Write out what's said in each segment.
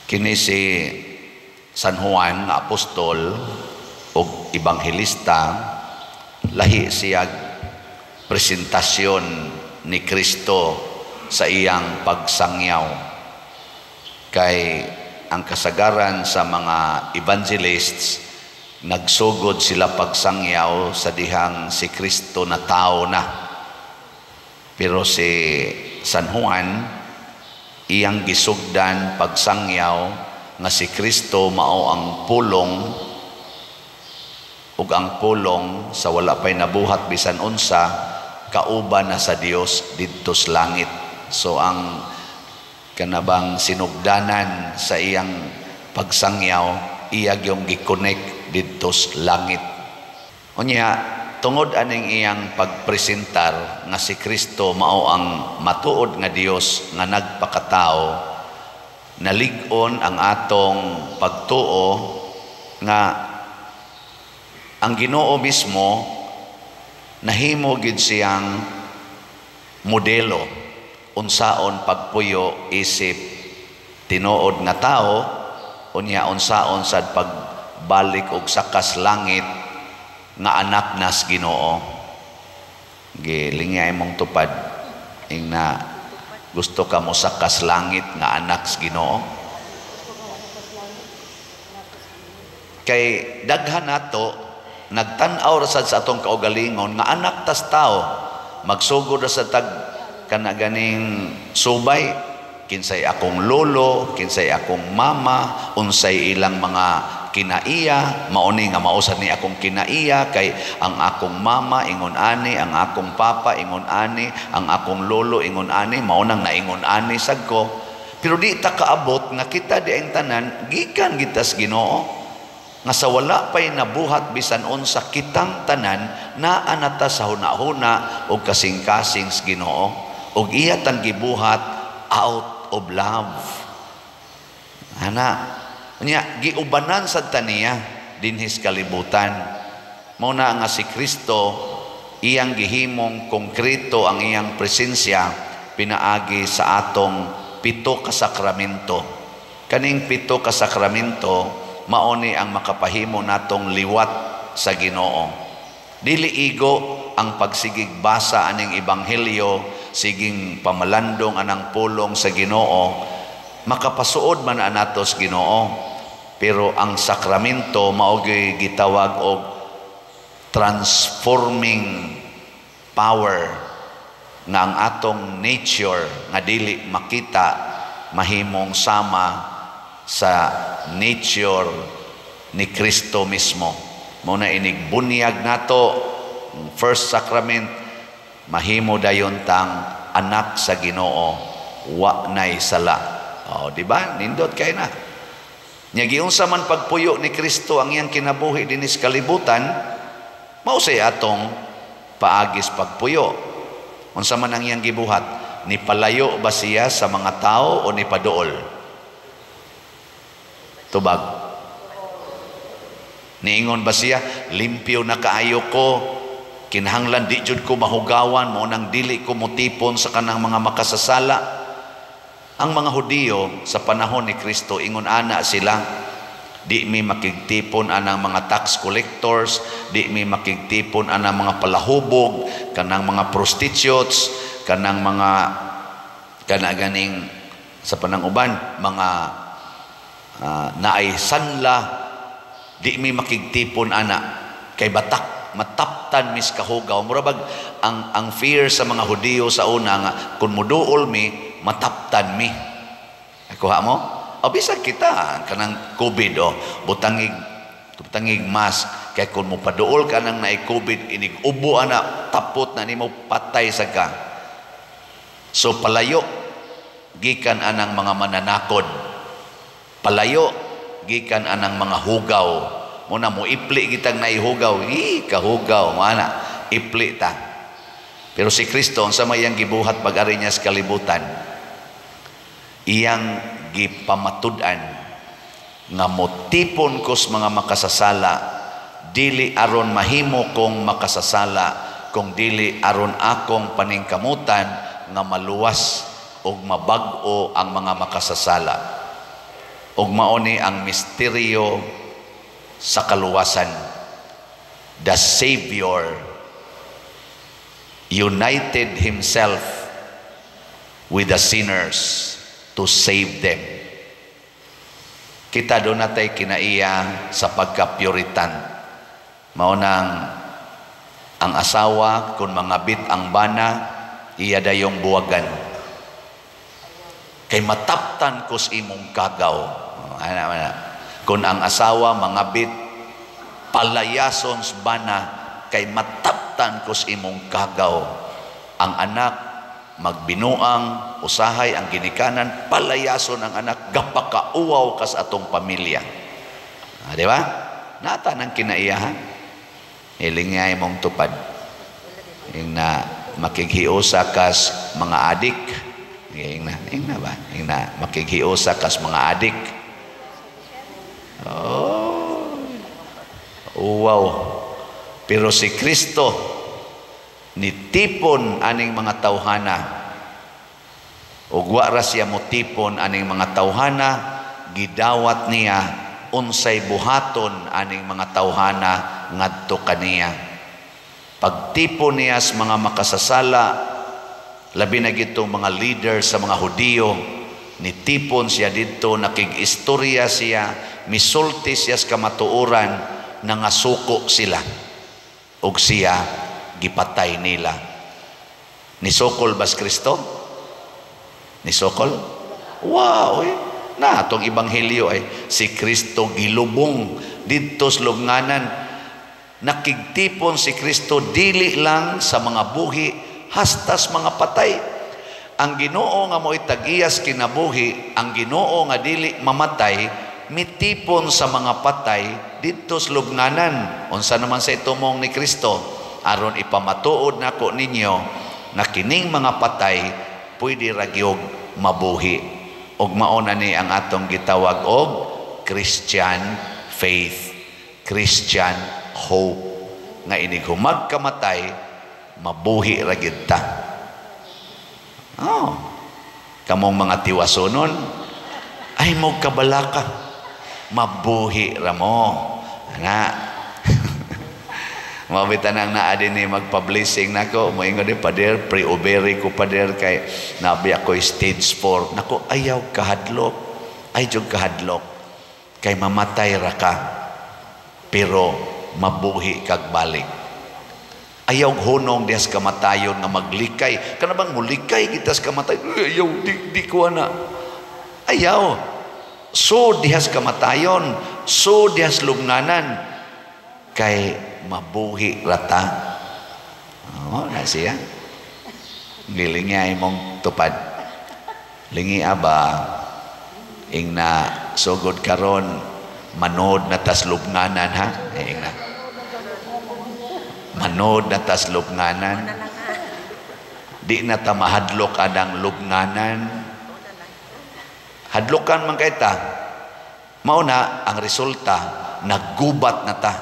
Kini si San Juan nga apostol ug ebanghelista, lahi siya presentasyon ni Kristo sa iyang pagsangyaw. Kay ang kasagaran sa mga evangelists, nagsugod sila pagsangyaw sa dihang si Kristo na tao na. Pero si San Juan, iyang gisugdan pagsangyaw nga si Kristo mao ang Pulong, ug ang Pulong, sa wala pay nabuhat bisan unsa, kauban na sa Dios didto sa langit. So ang kanabang sinugdanan sa iyang pagsangyaw, iya gyung gi-connect didto sa langit. Unya, tungod aning iyang pagpresentar nga si Kristo mao ang matuod nga Dios nga nagpakatao, nalig-on ang atong pagtuo nga ang Ginoo mismo nahimo gid siyang modelo unsaon pagpuyo isip tinuod nga tao, unya unsaon sad pagbalik og sakas langit nga anak nas Ginoo. Gilingya imong tupad, ingna gusto ka mo sakas langit nga anak sa Ginoo? Kay daghan nato nagtan-aw ra sad sa atong kaugalingon nga anak tas tao, magsugod ra sa tag kana ganing subay, kinsay akong lolo, kinsay akong mama, unsay ilang mga kinaiya, mauni nga mausa ni akong kinaiya, kay ang akong mama ingon ani, ang akong papa ingon ani, ang akong lolo ingon ani, mao nang naingon ani sad ko. Pero di ta kaabot nga kita di ang tanan gikan gitas Ginoo, nga sa wala pay nabuhat bisan unsa, kitang tanan naa na ta sa hunahuna og kasing-kasing sa Ginoo, ug iya tang gibuhat out of love. Ana, unya giubanan sad ta niya dinhis kalibutan. Mao na nga si Kristo iyang gihimong konkreto ang iyang presensya pinaagi sa atong pito ka sakramento. Kaning pito ka sakramento mao ni ang makapahimo natong liwat sa Ginoo. Dili igo ang pagsigig basa aning ebanghelyo, siging pamalandong anang pulong sa Ginoo, makapasuod man anatos Ginoo. Pero ang sakramento mao gyud gitawag og transforming power nga ang atong nature nga dili makita mahimong sama sa nature ni Kristo mismo. Mao na inig bunyag nato, first sacrament, mahimo dayon tang anak sa Ginoo, wa nay sala. Oh, di ba? Nindot kay na. Nya giunsa man pagpuyo ni Kristo ang iyang kinabuhi dinis kalibutan, mao say atong paagis pagpuyo. Unsa man ang iyang gibuhat? Nipalayo ba siya sa mga tao o nipaduol? Tubag. Niingon ba siya, limpyo na kaayo ko, kinahanglan di jud ko mahugawan, mao nang dili ko motipon sa kanang mga makasasala? Ang mga Hudiyo sa panahon ni Kristo, ingon ana sila, di mi makigtipon anang mga tax collectors, di mi makigtipon anang mga palahubog, kanang mga prostitutes, kanang mga kanaganing sa panang-uban, mga naay sanla, di mi makigtipon ana kay batak mataptan mis kahugaw. Mura bag ang fear sa mga Hudiyo sa una nga kun muduol mi, mataptan mi. Kuha mo? O bisag kita kanang COVID, o butangig butangig mask, kay kun mopaduol ka nang naay COVID, inig ubo ana, tapot na nimo, patay sa ka. So palayo gikan anang mga mananakod, palayo gikan anang mga hugaw. Muna mo ipli kitang naihugaw, hi kahugaw mana ipli ta. Pero si Kristo, unsa may iyang gibuhat pag-ari niya sa kalibutan? Iyang gipamatud-an nga motipon kos mga makasasala, dili aron mahimo kong makasasala, kung dili aron akong paningkamutan nga maluwas og mabag-o ang mga makasasala. Ug mao ni ang misteryo sa kaluwasan. The Savior united himself with the sinners to save them. Kita duna natay kinaiya sa pagka-Puritan. Mao nang ang asawa kung mangabit ang bana, iya dayong buwagan. Kay mataptan kos imong kagaw. Ana, ana. Kung ang asawa mangabit, palayason sa bana kay mataptan kos imong kagaw. Ang anak magbinuang usahay ang ginikanan, palayason ang anak, gapakauwaw kas atong pamilya. Ah, di ba? Nata ng kinaiya, ha? Hilingay mong tupad. Ing na makighiusa kas mga adik. Ing na ba? Ing na makighiusa kas mga adik. Oh. Wow. Pero si Kristo nitipon aning mga tawhana. Ug wa ra siya motipon aning mga tawhana, gidawat niya unsay buhaton aning mga tawhana ngadto kaniya. Pagtipon niya sa mga makasasala, labi na gitong mga leader sa mga Hudiyo, nitipon siya didto, nakig-istorya siya, misulti siya sa kamatuoran, nangasuko sila. Ug siya gipatay nila. Nisukol bas Kristo? Nisukol? Wow, eh. Na atong ebanghelyo ay si Kristo gilubong didto sa lubnganan. Nakigtipon si Kristo dili lang sa mga buhi, hastas mga patay. Ang Ginoo nga mo'y tag-iyas kinabuhi, ang Ginoo nga dili mamatay, mitipon sa mga patay didto sa lubnganan. Unsa naman sa itumong ni Kristo? Aron ipamatuod nako ninyo na kining mga patay pwede ra gyud mabuhi. Ug mao na ni ang atong gitawag og Christian faith, Christian hope, nga inig humag kamatay mabuhi ra gyud ta. Oh. Kamong mga tiwasonon ay mo kabalaka, mabuhi ra mo. Ana. Mabita nang naa din ni magpa-blessing nako, moingon di pader, pre-ovary ko, pader, kay nabi ako stage 4. Nako, ayaw kahadlok. Ay jud kahadlok. Kay mamatay ra ka. Pero mabuhi kag balik. Ayaw hunong dihas kamatayon nga maglikay. Kana bang mulikay kitas kamatay? Ayaw, di ko ana. Ayaw. So dihas kamatayon, so dihas lubnganan kay mabuhi rata. Oh, na siya. Giling imong tupad. Lingi aba ing na sugod karon manod na tas lubnganan, ha. Ing na. Manod na tas lubnganan. Di na ta mahadlok anang lubnganan. Hadlokan man kay ta. Mao na ang resulta, naggubat na ta.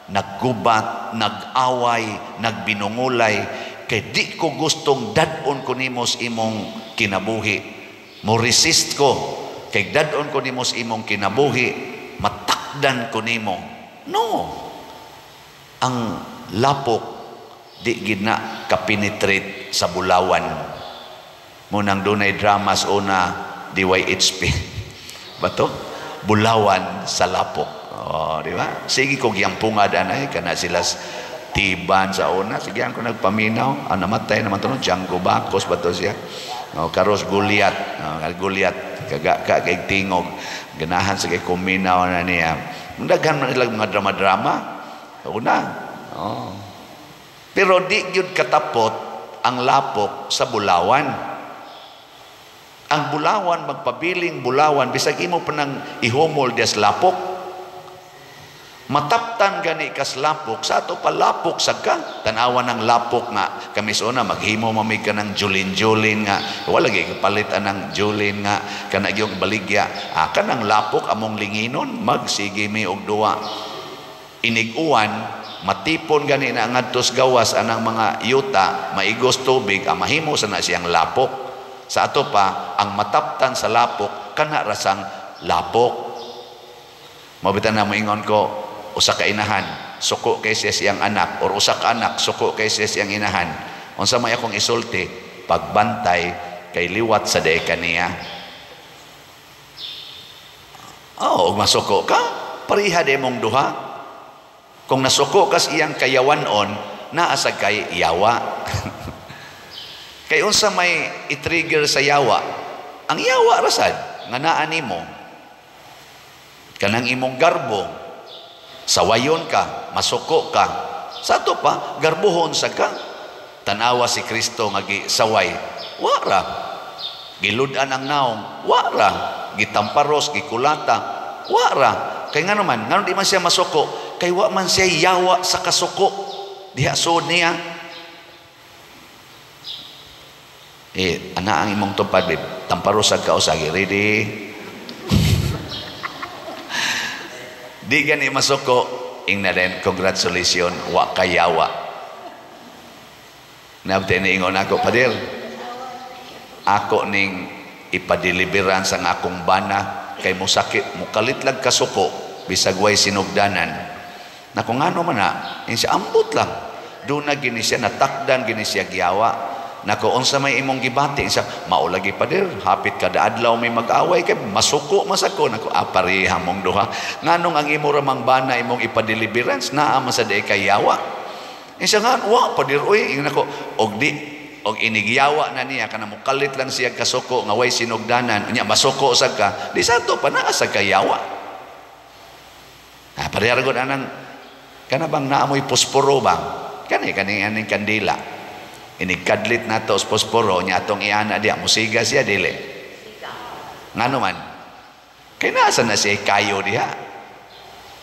Naggubat, nag-away, nagbinungulay kay di ko gustong dad-on ko nimo sa imong kinabuhi. Mo resist ko kay dad-on ko nimo sa imong kinabuhi, matakdan ko nimo. No. Ang lapok di gid na kapenetrate sa bulawan. Munang dunay dramas una DYHP. Bato? Bulawan sa lapok. Oh, di ba? Sige ko giyampungad anay kana sila tiban sa una. Sige ang ko nagpaminaw. Ah, namatay naman to no Django Bacos ba to siya? Oh, karos Goliath. Oh, Goliath kaga ka kay tingog. Ganahan sa kay kuminaw na niya. Daghan man ilang mga drama-drama. Una. Oh. Pero di gyud katapot ang lapok sa bulawan. Ang bulawan magpabiling bulawan bisag imo pa nang ihumol dias lapok. Mataptan gani kas lapok sa ato pa lapok sa ka. Tanawa ng lapok nga kami sa una maghimo mamig ka ng julin-julin nga wala gyud kapalit anang julin nga kana gyud baligya. Ah, kanang lapok among linginon magsige mi og duwa. Inig-uwan matipon gani na ngadtos gawas anang mga yuta maigos tubig ang mahimo sa na siyang lapok. Sa ato pa ang mataptan sa lapok kana rasang Lapok. Mao bitaw na moingon ko, usa ka inahan, suko kay siya siyang anak, or usa ka anak, suko kay siya siyang inahan. Unsa may akong isulti? Pagbantay kay liwat sa day kaniya. Oh, og masuko ka, pareha di mong duha. Kung nasuko kas iyang kayawanon, naa sa kay yawa. Kay unsa may i-trigger sa yawa? Ang yawa rasad nga naa nimo. Kanang imong garbo, sawayon ka, masuko ka. Sa ato pa, garbohon sa ka. Tanawa si Kristo nga gisaway, wara. Gilud-an ang naong, wara. Gitamparos, gikulata, wara. Kay nga naman, ngano di man siya masuko? Kay wa man siya yawa sa kasuko. Diha suod niya. Eh, ana ang imong tupad, babe. Tamparos ka usagi. Ready? Di gani masuko. Ingna din, congratulations, wa kayawa. Nabte ni ingon ako, Pader, ako ning ipadeliveran sa akong bana kay musakit, mukalit lang kasuko bisag way sinugdanan. Na kung ano man na, siya ambot lang. Doon na gini siya, natakdan gini siya giyawa. Nako, unsa may imong gibati, siya, maulagi Pader, hapit kada adlaw may mag-away kay masuko masako. Nako, pareha mong duha. Nganong ang imo ramang bana imong ipadeliverance, naa man sa di kay yawa. Siya nga, wa Pader oy, nako, og di og inigyawa na niya kana mukalit lang siya kasuko nga way sinugdanan, unya masuko sad ka, di sa ato pa naa sa kayawa. Ah, pareha ra gud anang kana bang naamoy posporo bang? Kani kani aning kandila. Inigkadlit nato sa posporo nya atong iana diha musiga siya dili. Ngano man? Kay nasa na siya kayo diha.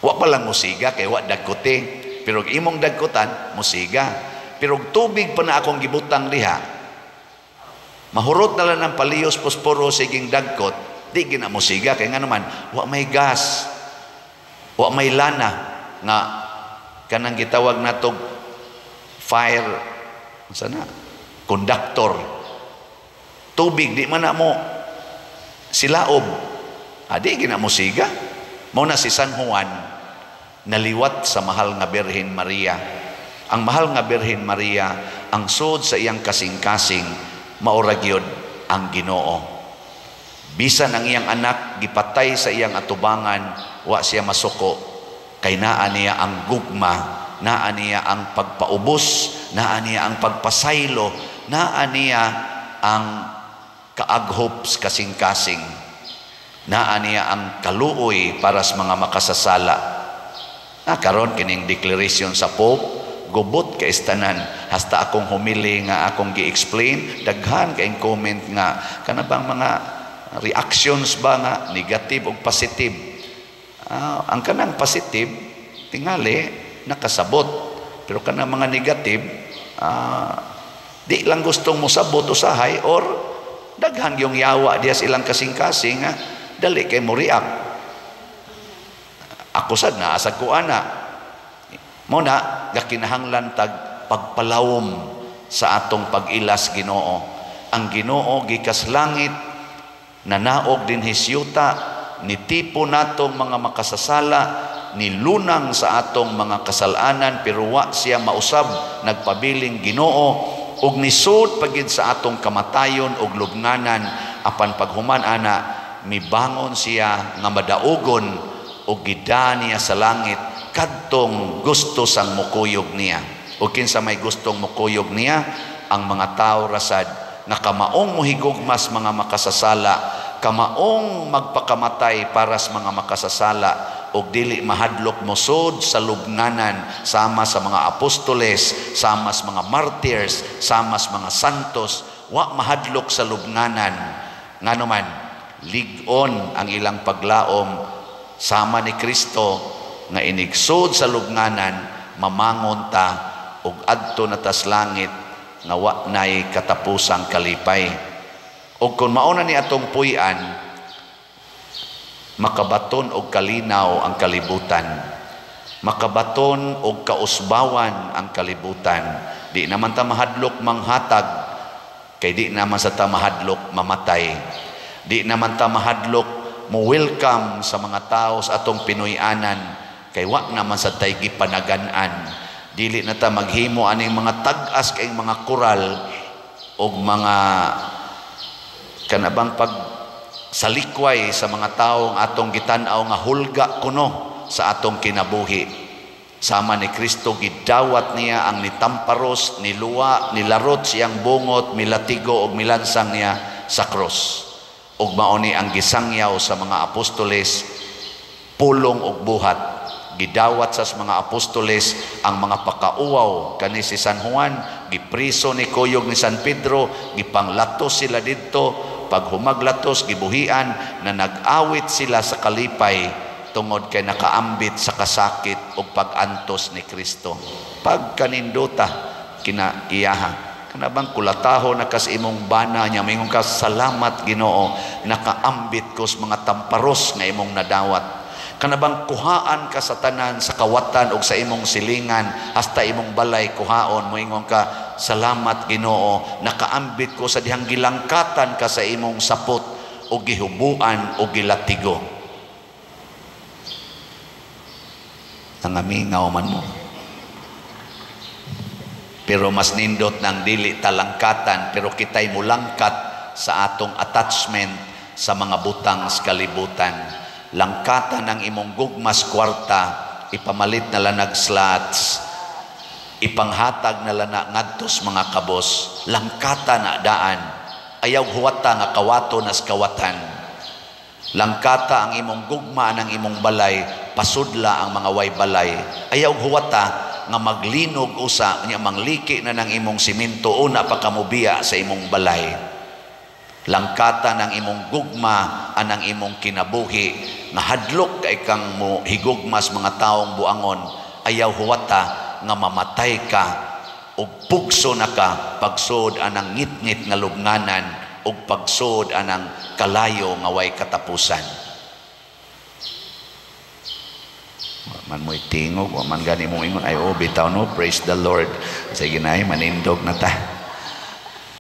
Wa pa lang musiga kay wa dagkote, pero imong dagkotan musiga. Pero tubig pa na akong gibutang diha, mahurot na lang ng paliyos posporo siging dagkot, di gina musiga kay nga naman wa may gas, wa may lana nga kanang gitawag natog fire sana conductor. Tubig di man na mo silaob, adi gina musiga. Mao na si San Juan naliwat sa mahal nga Birhen Maria. Ang mahal nga Birhen Maria, ang sud sa iyang kasing-kasing, maura gyud ang Ginoo. Bisan ang iyang anak gipatay sa iyang atubangan, wa siya masuko. Kay naa niya ang gugma, naa niya ang pagpaubos, naa niya ang pagpasaylo, naa niya ang kaaghop sa kasing-kasing, naa niya ang kaluoy para sa mga makasasala. Na karon kining declaration sa Pope, gubot kay istanan hasta akong humili nga akong gi-explain, daghan kay comment nga kana bang mga reactions ba nga negative o positive. Ang kanang positive tingali nakasabot, pero kanang mga negative di lang gustong mosabot usahay or daghan yung yawa diya sa ilang kasing-kasing nga dali kay mo react. Ako sad naasag ko ana. Mo na gakinahanglan tag pagpalawom sa atong pag-ilas Ginoo. Ang Ginoo gikas langit, nanaog dinhi siyuta, nitipo natong mga makasasala, nilunang sa atong mga kasalanan, pero wa siya mausab, nagpabiling Ginoo ug nisud pagid sa atong kamatayon ug lubnganan. Apan paghuman ana, mibangon siya nga madaugon ug gida niya sa langit kadtong gusto sang mukuyog niya. O kinsa may gustong mukuyog niya, ang mga tao rasad nga kamaong mohigugmas mga makasasala, kamaong magpakamatay para sa mga makasasala, og dili mahadlok mosud sa lubnganan sama sa mga apostoles, sama sa mga martyrs, sama sa mga santos, wa mahadlok sa lubnganan. Ngano man, lig-on ang ilang paglaom sama ni Kristo nga inigsud sa lubnganan, mamangon ta og adto na tas langit nga wa nay katapusang kalipay. Og kun mauna ni atong puy-an, makabaton og kalinaw ang kalibutan, makabaton og kausbawan ang kalibutan. Di naman ta mahadlok manghatag, kay di naman sa ta mahadlok mamatay. Di naman ta mahadlok mo welcome sa mga tao sa atong Pinoy-anan kay wa naman sa tay gipanagan-an. Dili na ta maghimo aning mga tag-as kay mga koral og mga kanabang pag salikway sa mga taong atong gitan-aw nga hulga kuno sa atong kinabuhi. Sama ni Kristo, gidawat niya ang nitamparos, niluwa, nilarot siyang bungot, milatigo og milansang niya sa krus. Ug mao ni ang gisangyaw sa mga apostoles, pulong og buhat. Gidawat sa mga apostoles ang mga pakauwaw kani si San Juan, gipriso ni kuyog ni San Pedro, gipanglatos sila didto, pag humaglatos gibuhian na nag-awit sila sa kalipay tungod kay nakaambit sa kasakit ug pag-antos ni Kristo. Pagkanindota kina iyaha. Kana bang kulataho na kas imong bana niya, mingon ka, "Salamat Ginoo, nakaambit ko sa mga tamparos nga imong nadawat." Kana bang kuhaan ka sa tanan sa kawatan og sa imong silingan hasta imong balay kuhaon, moingon ka, "Salamat Ginoo, nakaambit ko sa dihang gilangkatan ka sa imong sapot o gihubuan o gilatigo." Nangamingaw man mo. Pero mas nindot ng dili talangkatan, pero kita'y mulangkat sa atong attachment sa mga butang sa kalibutan. Langkatan ang imong gugmas kwarta, ipamalit na lanag slots, ipanghatag na lana ngadtos mga kabos, langkata na daan, ayaw huwata nga kawato nas kawatan. Langkata ang imong gugma ng imong balay, pasudla ang mga way balay. Ayaw huwata nga maglinog usa nya mangliki na ng imong simento una pa kamubiya sa imong balay. Langkata ng imong gugma anang imong kinabuhi nga hadlok kay kang mo higugmas mga taong buangon, ayaw huwata nga mamatay ka ug pugso na ka pagsod anang ngitngit nga lubnganan ug pagsod anang kalayo nga way katapusan. Man mo'y tingog, man gani mo ingon, ay oh, bitaw no, praise the Lord. Sige na, manindog na ta.